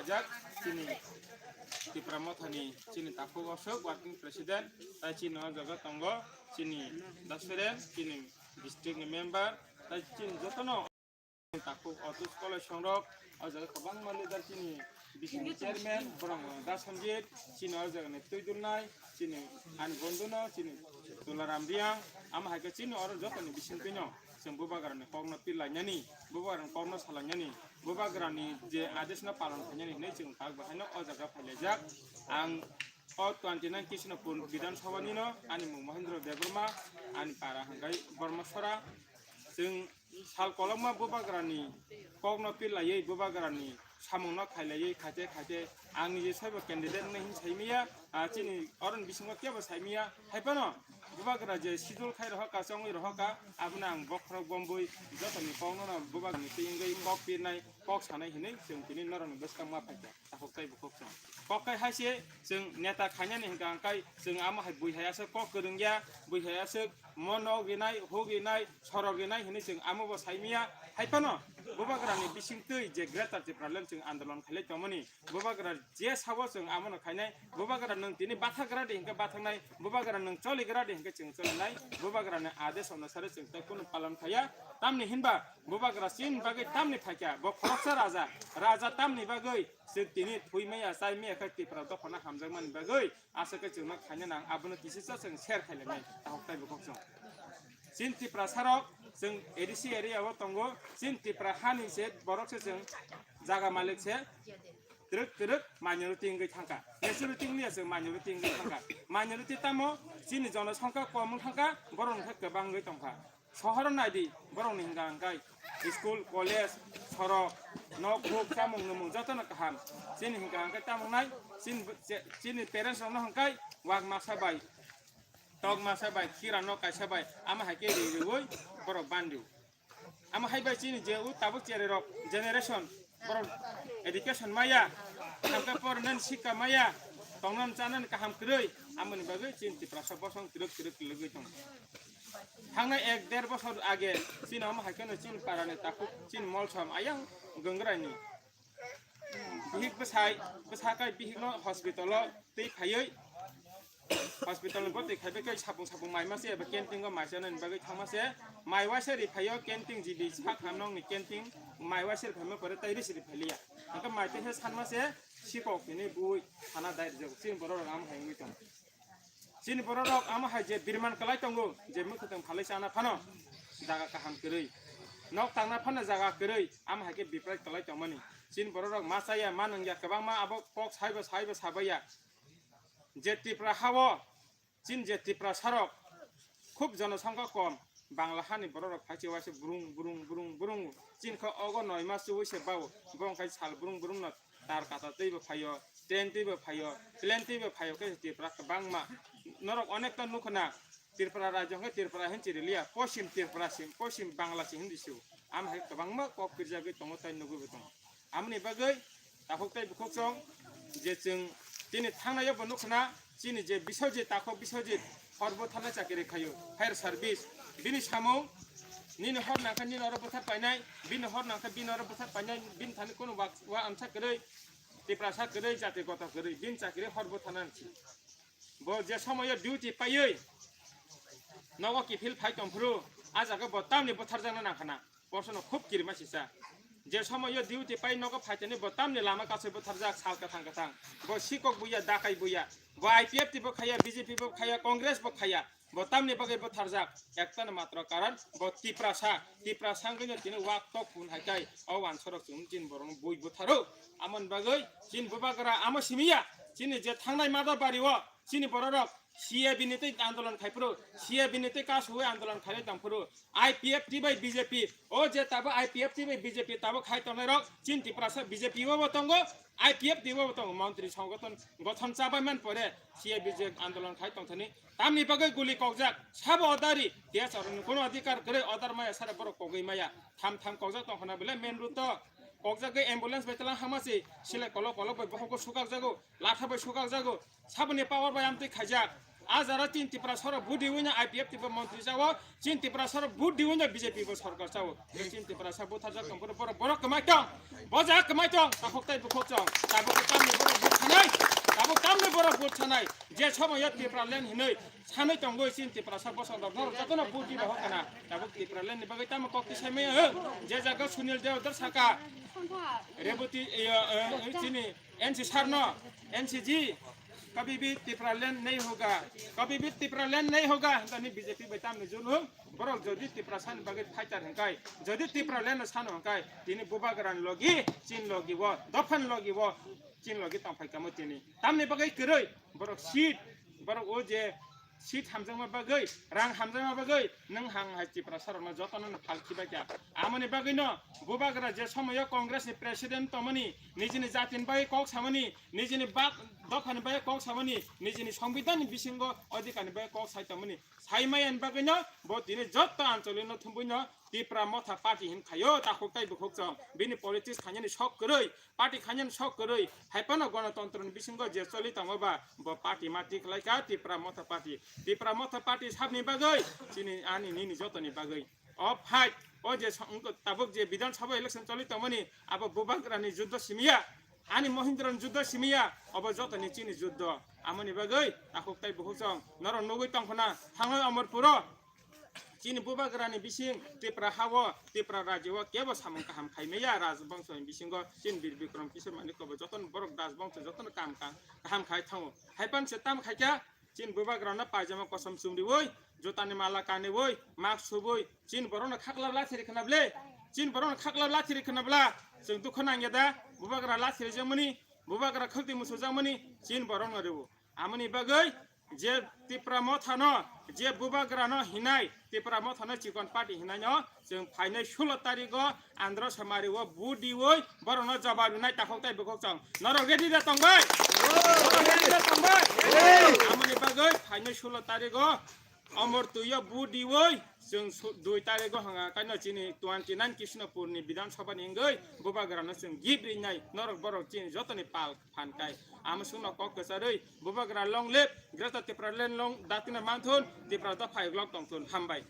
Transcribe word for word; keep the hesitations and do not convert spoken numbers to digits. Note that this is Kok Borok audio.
Jak chini Tipra Mothani chini takhuk osok working president, tai chini o jaga tongo chini Daseren, chini district ni member, tai chini jotono takhuk otus kolai songrok, o jaga kwbangma leader chini bisingni chairman, borok Dasanjit, chini o jaga ni Tuidulnai, chini ani bonduno, chini Tularam Riang, amo hai khe chini oro jotoni bisingtwino chwng bubagrani kokno pillainani, bubagrani kokno salainani, bubagrani je adesno palon khainani hinwi chwng tak bahaino o jaga phailaijak. Ang o twenty nine Krishnapur Bidhan Sabha nino, ani mung Mahendra Debbarma, ani para hwnkhe Bormasora. Chwng sal kolokma bubagrani kokno pillaiywi, bubagrani samungno khailaiwi khaite khaite ang nije soibo candidate wngna hin saimaya, ah, chini oroni bisingo kebo saimaya. Haiphano bubagra je sijol khai rohorka, chongwi rohorka, abono ang bokhorok bombwi jotoni kokno no bubagrani twi wngwi kok pirnai, kok sanai hinwi chwng tini norokni bwskang ma phaikha. Takhuk tei bukhuk chwng kok kai hai se chwng neta khainani hwnkha, hwnkhe chwng amo hai bui hai aswk kok kwrwngya, bui hai aswk mo nok rinai, huk rinai, sorok rinai hinwi chwng amo bo saimaya. Haiphano bubagrani bisingtwi je Greater Tipraland chwng andolon khailai tongmani, bubagra je sabo chwng amono khainai. Bubagra nwng tini bathagra di hwnkhe bathaknai, bubagra nwng choligra di hwnkhe chwng cholinai. Bubagrani adesh onusare chwng tei kunu palon khaiya. Tamni hinba bubagra chini bagwi tamni phaikha, bo khoroksa raja, raja tamni bagwi chwng tini thwi maya, chai maya khe Tipra dophano hamjakmani bagwi aswk khe chwngno khaina nang, abono kisisa chwng share khailainai takhuk tei bukhuk chwng. Chini Tiprasarok chwng A D C area o tongo, chini Tipra hani se borok se chwng jaga malik se twrwk twrwk minority wngwi thangkha, majority wngya chwng minority wngwi thangkha. Minority tamo chini jonosongkha kom wng thangkha, borok wngkha kwbang wngwi tongkha. Sohoro naidi, borokni hwnka hwnkhe school, college, sorok, nok, huk, chamung, nwmung jotono kaham. Chini hwnka hwnkhe tamo wngnai, chini, chini parents rokno hwnkhai wak masa bai, tok masa bai, khira nok kaisa bai, amo hai khe ri riui borok bandio. Amo hai bai chini je o tabuk chererok generation, borok education maya, kaham khe pornani sikka maya, tongnan chanan kaham kwrwi, amoni bagwi chini Tiprasa bosong twrwk twrwk kwlwgwi tongo. Thangnai ek der bosor age chini omo hai kheno chini parani takhuk chini molsom ayang Gwngraini bihik bwsai, bwsa kai bihikno hospital-o twi phaiwi, hospital-ni bwtwi khaibai khe sapung sapung mai mase eba canteen-o mai chanani bagwi thangmase, mai waisa ri phaio canteen G B sak hamnokni canteen mai waisa ri phaima pore tei risi ri phailiya. Hwnkhe mai twi khe sanmase sikok hwnwi bui thana dai rijak chini borok rok amo hai wngwi tong. Chini borok rok amo hai je birman kwlai tongo, je mwkhwtwng phalwi chana phano jaga kaham kwrwi, nok tangna phano jaga kwrwi, amo hai khe biprai kwlai tongmani. Chini borok rok ma chaya, ma nungya, kwbangma abo kok saibo saibo sabaiya. Je Tripura hao, chini je Tiprasarok khub jonosongkha kom, Bangla hani borok rok phaichi waisa brung brung brung brung. Chini khe ogo noi mas chuwi se bao, bo wngkha sal brung brung no. Tar kata twibo phaio, train twibo phaio, plane twibo phaio, khe Tripura kwbangma. Norok onek ta nukho na, Tripura rajyo hwnkhe Tripura hin chiriliya, Poschim Tripura sim, Poschim Bangla sim hindi sio. Amo hai kwbangma kok kirjagwi tongo tei nugwibo tongo. Amoni bagwi takhuk tei bukhuk chwng je chwng tini thangnaio bo nukho na, chini je Biswajit, takhuk Biswajit, hor bwtharnai chakiri khaio, fire service. Bini samung, nini hor nangkha nini oro bwthar painai, bini hor nangkha bini oro bwthar painai, bini thani kunu wa, wa amsa kwrwi, Tiprasa kwrwi, jati goto kwrwi, bini chakiri hor bwtharnani si. Bo je somoyo duty paiwi nogo kiphil phai tongphuru, a jaga bo tamni bwtharjakna nangkha na. Bosono khub kirima sisa. Je somoyo duty pai nogo phaitani bo tamni lama kasui bwtharjak sal kwthang kwthang. Bo sikok buya, dakai buya. Bo I P F T bo khaya, B J P bo khaya, Congress bo khaya. Bo tamni bagwi bwtharjak. Ektano matro karon bo Tiprasa. Tiprasa wngwino tini wak tok phun hai kai. O wansorok chwng chini borokno bui bwtharo. Amoni bagwi chini bubagra amo simiya. Chini je thangnai Madabari o chini bororok C A B ni twi andolon khai phuru, C A B ni twi kasui andolon khai tong phuru, I P F T bai B J P, o je tabo I P F T bai B J P tabo khai tongnai rok, chini Tiprasa B J P o bo tongo, I P F T o bo tongo, montri songothon gothon chabai man pore C A B je andolon khai tong thani, tamni bagwi guli kokjak, sabo odari, desh oroni kono adhikar kwrwi odar maya sara borok kogwi maya, tham tham kokjak tong khana bele main road to, kokjak gwi ambulance bai tlang hama se, silai kolok kolok bai bohogo sukak jago, latha bai sukak jago, saboni power bai amtwi khaijak. A jara chini Tiprasa rok vote diwi no I P F T bo montri chao, chini Tiprasa rok vote diwi no B J P bo sorkar chao. Chini Tiprasa butharjak tong phuru borok, borok kwmai tong, bojak kwmai tong, takhuk tei bukhuk chong. Tabuk tamni borok vote sanai, tabuk tamni borok vote sanai. Je somoyo Tipraland hinwi sanwi tongwi chini Tiprasa bosong rok norok jotono vote diba hokana. Tabuk Tipraland ni bagwi tamo kok tisai maya, je jaga Sunil Deo dor saka. Reboti, eh, eh, chini N C sir no, N C G, kabhi bhi Tipraland nahi hoga, kabhi bhi Tipraland nahi hoga, hintani B J P bai tamni junu, borok jodi Tiprasa ni bagwi fighter hingkai, jodi Tipraland no sano hingkai, tini bubagra ni logi, chin logi wo, dophan logi wo, chin logi tongphai kamo tini. Tamni bagwi kwrwi, borok seat, borok o je seat hamjakma bagwi, rang hamjakma bagwi, nwng hang hai Tiprasa rokno jotono no phalki bai kha. Amoni bagwi no bubagra je somoyo Congress ni president tongmani, nijini jatini bagwi kok samani, nijini bak dophani bagwi kok samani, nijini songbidan ni bisingo odhikar ni bagwi kok sai tongmani, sai maya ni bagwi no bo tini jotto ancholi no thumbui no Tipra Motha Party hin khaio, takhuk tei bukhuk chong. Bini politics khainani sok kwrwi, party khainani sok kwrwi, hai phano gonotontro ni bisingo je choli tongma ba, bo party ma tik lai kha Tipra Motha Party. Tipra Motha Party sabni bagwi, chini ani nini jotoni bagwi. O fight, o je song-, tabuk je Bidhan Sabha election choli tongmani, abo bubagra ni juddo simiya, ani Mohindra ni juddo simiya, obo jotoni chini juddo. Amoni bagwi, takhuk tei bukhuk chong, norok nugwi tongkhna, thangwi Amarpuro. Chini bubagrani bising Tipra hao, Tipra rajyo o kebo samung kaham khai maya, rajbongso ni bisingo chini Bir Bikram Kishore Manik kobo jotono borok rajbongso jotono kam ka-, kaham khai thango. Haipan se tam khaikha chini bubagrano paijama kosom chumriwi, jutani mala kaniwi, mask subui, chini borokno khaklap lathiri khna ble, chini borokno khaklap lathiri khna bla, chwng dukho nangya da, bubagra lathiri jangmani, bubagra khakti musujakmani, chini borokno rwo. Amoni bagwi je Tipra Mothano, je bubagrano hinai, Tipra Mothano chikon party hinaino, chwng phainai sulo tarigo Andhra Samari o vote diwi borokno jawab rinai takhuk tei bukhuk chong. Norok ready da tongbai? Norok ready da tongbai? Amoni bagwi phainai sulo tarigo Amar tuyo vote diwi, chwng su-, dui tarigo hwnga kaino chini twenty nine Krishnapur ni Bidhan Sabha ni wngwi bubagrano chwng gift rinai norok borok chini jotoni pal phan kai. Amo sungno kok kwcharwi bubagra long live, Greater Tipraland long datina manthun, Tipra dopha iglok tongthun. Hambai.